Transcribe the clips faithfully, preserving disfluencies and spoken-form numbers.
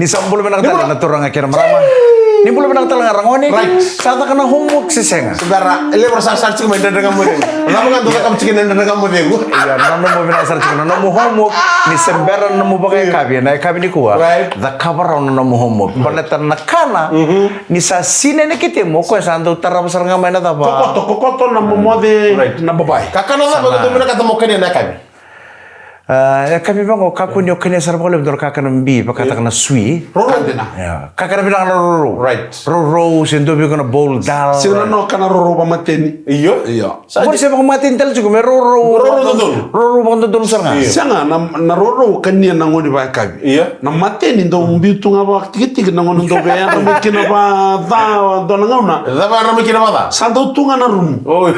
Ni sa bula vinaka tale na turaga kei na marama. Ni bula vinaka tale ga ragone. Right. Sa caka na homework se sega? Bera, e levu era sa sara tiko mai dredre ga mo cegu. Cava ga dou cakava tiko na dredre ga mo cegu? Ia, na nomu vinaka sara tiko na nomu homework. Ni se bera na nomu vakayakavi, na yakavi nikua. Right. Cakava rawa na nomu homework. Baleta na kana, ni sa sinai na ketemu, o koya sa dau tarava sara ga mai na cava. Kokoto, kokoto na momoce, right, na babai. Kakana cava dou vinakata mo kania na yakavi? A, e kami vaqo, kakua ni o kania sara vakalevu dua na kakana bibi vakataka na sui. Rourou. Ia, kakana vinaka na rourou. Right. Rourou, se dua vei iko na bowl dal. Se na noka na rourou vakamateni. Io. Io. Sa qori se vakamateni tale tiko me rourou. Rourou vakadodonu. Rourou vakadodonu sara ga. Io. Sega, na, na rourou kania na gauna vakayakavi. Io. Na mateni dau biu tu ga vakatikitiki na gauna dau via yadra mai kina vakaca dua na gauna. Cava yadra mai kina vakaca? Sa dau tu ga na rumu. Oi.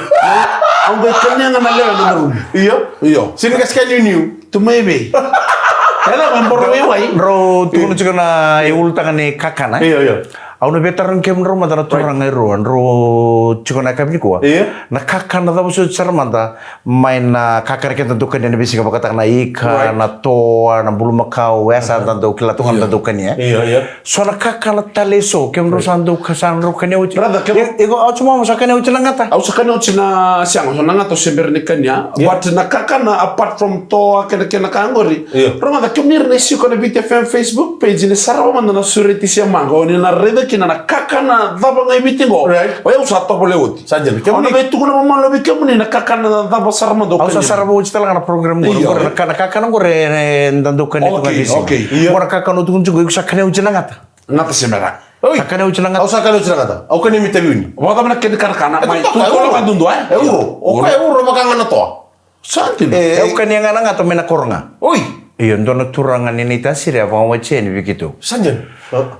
Au qai kania ga na lewe na rumu. Io. Io. Sini ka sika niuniu. Tu mai vei. Ela mai boro vei wai. Drau tukuna tiko na iulutaga ni kakana. Io, io. Au na via tarogi kemudrau mada na turaga e rua, drau tiko na yakavi nikua. Io. Na kakana cava soti sara mada mai na kakana keda dau kania na veisiga vakataka na ika, right, na toa, na bulumakau, e sa da dau kila tu ga na dau kania. Io, io. So na kakana tale eso, kemudrau sa dau ka-, sa drau kania oti. Brother, kemu- I-, iko, au tu mama sa kania oti na gata. Au sa kania oti na, sega, so na gata au se bera ni kania. Io. But na kakana apart from toa kei na, kei na ka qori. Io. Rogoca, kemuni ira na isiko na Viti F M Facebook page, ni sarava mada na Sureti Siamaqa, o ni na raica kina na kakana cava ga e Viti qo. Right. O yau sa tovolea oti. Sa dina. Au na via tukuna mamalu vei kemuni na kakana cava sara mada au kania. Au sa sarava oti tale ga na program qori. Io. Qori na ka-, na kakana qori, e, e, da dau kania tu ga. Okay, okay. Io. Qori na kakana au tukuna tiko, iko sa kania oti na gata. Gata se mera. Oi. Sa kania oti na gata. Au sa kania oti na gata. Au kania mai Taveuni. Vakacava na kena kakana, e, mai totoka, tu toka, e uro. Dudu, e? E uro. O koya e uro vaka ga na toa. Sa dina. E, au kania ga na gata mai na koro ga. Oi. Io, dua na turaga ni Naitasiri a vakawati yani vei keitou. Sa dina.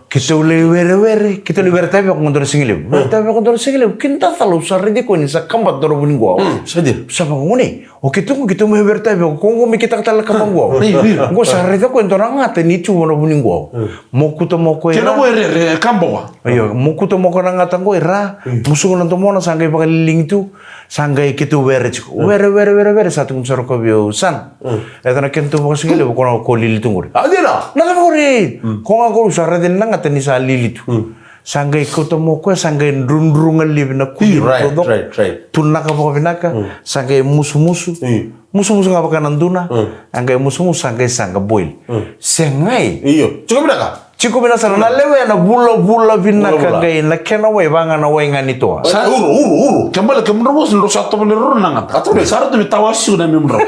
Keitou lai werewere, keitou lai were taveko dua na siga levu. Were taveko dua na siga levu, kina cala au sa raici koya ni sa kabata dua na vuniqo. Mm, sa dina. Sa vaka gone. O keitou qo, keitou mai were taveko, ko qo me kitaka tale na kaba qo. Io, io. Qo sa raica koya e dua na gata ni tu vua na vuniqo. Io. Mokuta mo koya. Kena ra. Mo rere, e kaba wa. Io, mokuta mo koya na gata qo i ra. Io. Musuka na domona sa qai vakaliligi tu. Sa qai keitou were tiko. Io. Were, were, were, were, sa tukuna sara o koya vei au, son. Io. E dua na kena tu vakasigalevu ko na ko lili tu qori. A, dina. Na cava qori? Io. Ko ga qori sa raica na gata ni sa lili tu. Io. Sa qai kauta mo koya, sa qai drudru ga livi na kuli. Io, right, right, right. Tunaka vakavinaka, sa qai musumusu. Io. Musumusu ga vaka na duna, a qai musumusu, sa qai saqa boil. Segai. Io. Tiko vinaka? Tiko vinaka sara, na lewe na vulavula vinaka. Vulavula. Qai na kena wai, vaka ga na wai ga ni toa. Sa uro, uro, uro. Kena ibalebale kemudrau qo, drau sa tovolea ruru na gata. Sa rauta me tawa siku na memudrau.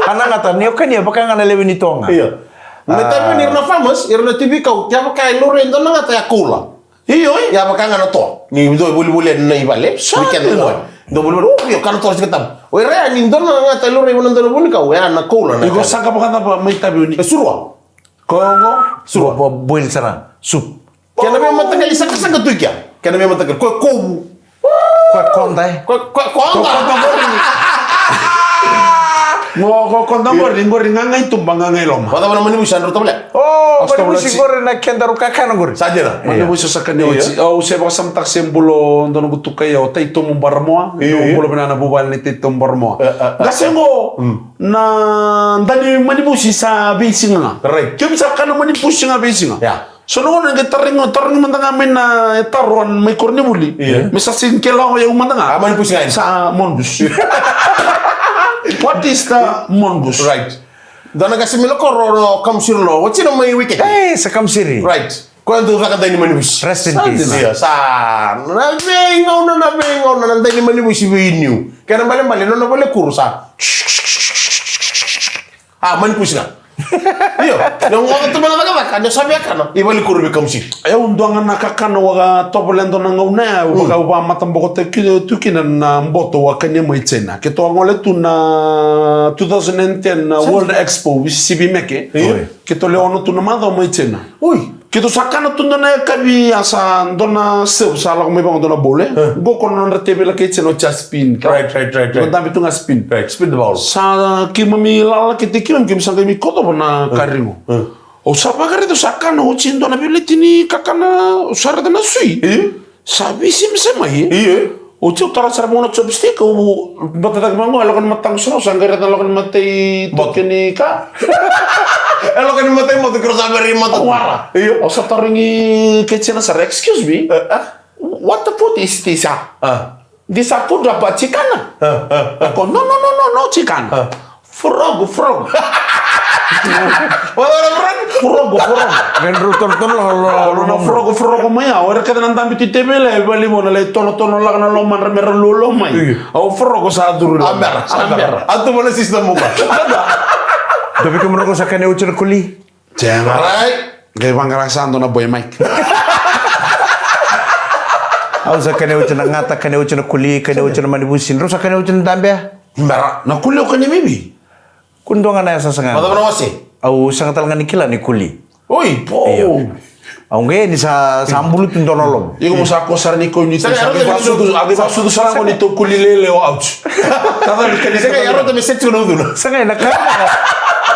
A na gata, ni o kania, vaka ga na lewe ni toa ga. Io. Na taimi ni ira na farmers, ira na tiko vei kau, kevaka e laurai e dua na gata ya koula. Io, io. Ya vaka ga na toa. Ni dua e volivoli yani na i vale. Sa weekend dina. Dua e volivoli, o, io, kana toa sika tabu. O ira ya ni dua na gata e laurai vua na dua na vunikau, ya na koula na. Iko saqa vakacava mai Taveuni? E surua. Ko qo? Surua. Bo-, boil sara. Soup. Kena veimataqali saqasaqa tu i kea. Kena veimataqali. Ko kovu. Ko koda, e? Ko, ko, koda. Ko koda qori. Mo, ko koda qori, qori gaga i tuba, gaga i loma. Vacava na manivusi sa drau tovolea? O, manivusi qori na kedaru kakana qori. Sa dina. Manivusi sa kania oti. Io. Au se vakasamataka se bula o dua noqu tukai o Taitomu Baramoa. Io, io. Bula vinaka na vuvale ni Taitomu Baramoa. E, e, e. Qase qo, na dani manivusi sa veisiga ga. Right. Keimami sa kana manivusi ga veisiga. Ya. So na gauna e qai tarogi, tarogi mada ga mai na, e taro mai koronivuli. Io. Me sa sega ni kila o yau mada ga. A, manipusi ga. Sa mongoose. What is the mongoose? Right. Dua na qase mai Lakoro, o Kamusiri lo, o tina mai weekend. Ei, sa Kamusiri. Right. Koya dau caka dai ni manivusi. Rest in peace. Sa dina. Io, sa na veigauna, na veigauna, na dai ni manivusi vei niu. Kena ibalebale, nona vale kuru sa. A, manipusi ga. Io, ni o goca tu mai na cakacaka, ni o sa via kana, i vale kuru vei Kamusiri. E, au dua ga na kakana au a tovolea dua na gauna ya, au vaka, au vakamatabokotaki tu kina na boto au a kania mai China. Keitou a gole tu na two thousand and ten na World Expo, V C C V Meke. Io. Keitou lewe ono tu na macawa mai China. Oi. Keitou sa kana tu dua na yakavi, a sa dua na chef sa lako mai vaqo, dua na bole. E. Qo ko na nodra teveli kei China o Jasper. Right, right, right, right. Ko dabe tu ga spin. Right, spin the ball. Sa keimami lala kece, keimami, keimami sa qai mai kocova na kari qo. E. Au sa vakaraica, au sa kana oti e dua na veleti ni kakana, au sa raica na sui. E. Sa veisemaisema, e. Io. Oti au tara sara mo na chopstick, au bata cake vaqo, e loka ni mataqu sara, au sa qai raica na loka ni matai boto. Toke ni ka. E loka ni matai boto, kiro sa veri mata. Wara. Io. Au sa tarogi keitina sara, "Excuse me, what the food is this, ah? This a food apa chikana?" Ko, "No, no, no, no, no chikana. Frogo, frogo." Wala na frogo. Frogo, frogo. Vendru tolotolo, lo, lo, lo, na frogo, frogo mai ya. O ira kece na dabe tu i teveli, e vali mo na lai tonotono laka na lomadra me ra lolo mai. Io. Au frogo sa curu. Ambera, ambera. Atu mo na sister mo ka. Dovika mo na ko sa kane uchi na kuli. Sega. Right. Qai vaqara sa dua na boy Mike. Au sa kane uchi na gata, kane uchi na kuli, kane uchi na manivusi. Drau sa kane uchi na dabe. Bera, na kuli o kane mai vei? Kua ni dua ga na yasa saga. Macava na wase? Au sega tale ga ni kila ni kuli. Oi, po. Io. Au qai ni sa, sa bulutu dua na lovo. Iko mo sa ko sara ni ko ni sa qai vasucu, a qai vasucu sara qo ni tou kuli lele o, ouch. Sega, ya rota me seti na ucuna. Sega, na ka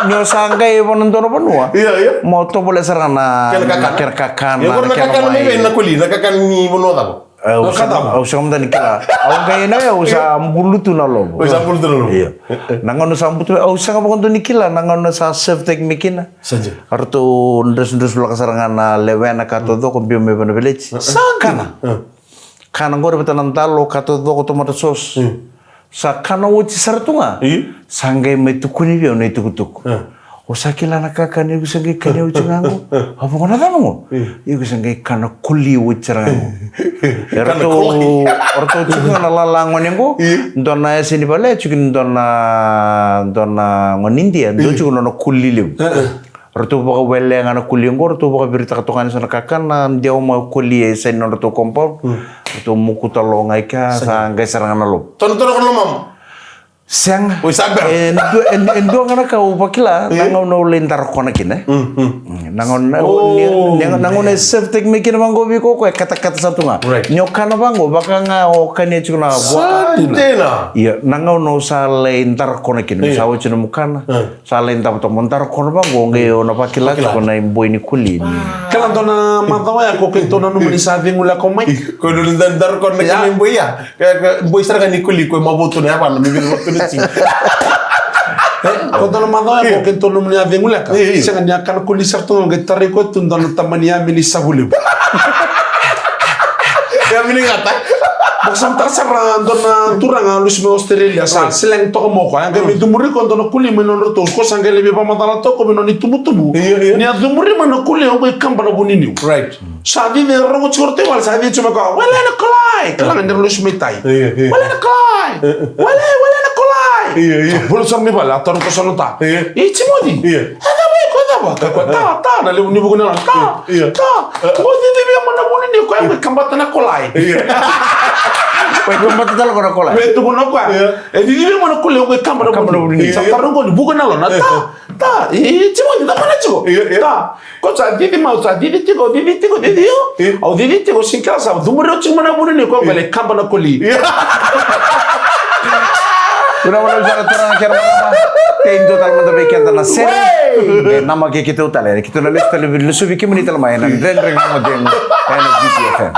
ni o sa qai vana dua na vanua. Io, io. Mo tovolea sara ga na, kena kakana. Kena kakana, na kena kakana mai vei na kuli, na kakana ni vanua cava? Au sega, au sega mada ni kila. Au qai na, au sa bulutu na lovo. Au sa bulutu na lovo. Io. Na gauna sa bulutu, au sega vakadua ni kila na gauna sa serve-taki mai kina. Sa dina. Eratou dresudresulaka sara ga na lewena ka taucoko, biu mai vei na village. Sa dina. Kana. Kana qori vata na dalo ka taucoko, tomato sauce. Sa kana oti sara tu ga. Io. Sa qai mai tukuni vei au na itukutuku. O sa kila na kakana iko sa qai kania oti ga qo? A voko na cava qo? Iko sa qai kana kuli oti sara ga qo. Eratou, eratou tiko ga na lala gone qo. Io. Dua na yasa ni vale, tiko ni dua na, dua na gone Idia, dua tiko na nona kuli levu. Ratou vakawelea ga na kuli qo, ratou vakaviritaka toka yani so na kakana, dewa mai kuli e side ni nodratou compound. Ratou mukuta lo ga i kea, sa qai sara ga na lovo. Tonotono ko na lomamu. Sega. Oi, sa bera. E dua, e, e dua ga na ka au vakila, na gauna au lai darakona kina, e. Na gauna, ni, na gauna e serve-taki mai kina vaqo vei iko, ko e katakata sa tu ga. Right. Ni o kana vaqo, vaka ga o kania tiko na vua. Sa dina. Ia, na gauna au sa lai darakona kina, sa oti na mukana. Sa lai davo toka mo darakona vaqo, qai o na vakila tiko na iboi ni kuli ni. Kila dua na macawa ya ko keitou nanuma ni sa cegu leqa mai. Ko dua ni da-, darakona na kena iboi ya. Ke, ke, iboi sara ga ni kuli ko e mavotu na yavana, me vili votu na tsi. Ko dua na macawa ya ko keitou nanuma ni a cegu leqa. Sega ni a kana kuli sara tu ga, qai tarai ko tu dua na tamani yame ni savu levu. Yame ni gata. Mo sa tara sara dua na turaga lusi mai Australia, sa seleng toka mo ko. A qai mai cumuri ko dua na kuli mai nodratou, ko sa qai lai veivakamacala toka mai nona itubutubu. Io, io. Ni a cumuri mai na kuli, au qai kaba na vuniniu. Right. Sa cici e rogo tiko ratou i vale, sa cici tiko mai ko, "Wele na kolai." Kila ga ni ra lusi mai tai. Io, io. "Wele na kolai. Wele, wele na kolai." Io, io. Sa bula sara mai vale, a taroga ko sa na ta. Io. "E Timothy." Io. "E cava iko, e cava?" Ka ko, "Ta, ta, na levu ni vuku na lona. Ta, ta." Io. Ko cici vei au mai na vuniniu, ko au qai kabata na kolai. Io. Ko e kabata tale ko na kolai. Me tukuna o koya. Io. E cici vei au mai na kuli, au qai kaba na vuniniu. Io. Sa taroga ko ni vuku na lona. Ta, ta. "E Timothy, cava na tiko?" Io, io. "Ta. Ko sa cici mai, au sa cici tiko, cici tiko, cici io. Io. Au cici tiko, sega ni kila sa cumuri au tiko mai na vuniniu, ko au qai lai kaba na kuli." Io. Vinaka vakalevu sara turaga kei na marama. Tei dua tale mada vei keda na sere. Wei! E namaki keitou tale. Keitou na lesu tale, lesu vei kemuni tale mai ena Dredre Ga Mo Cegu ena Viti F M.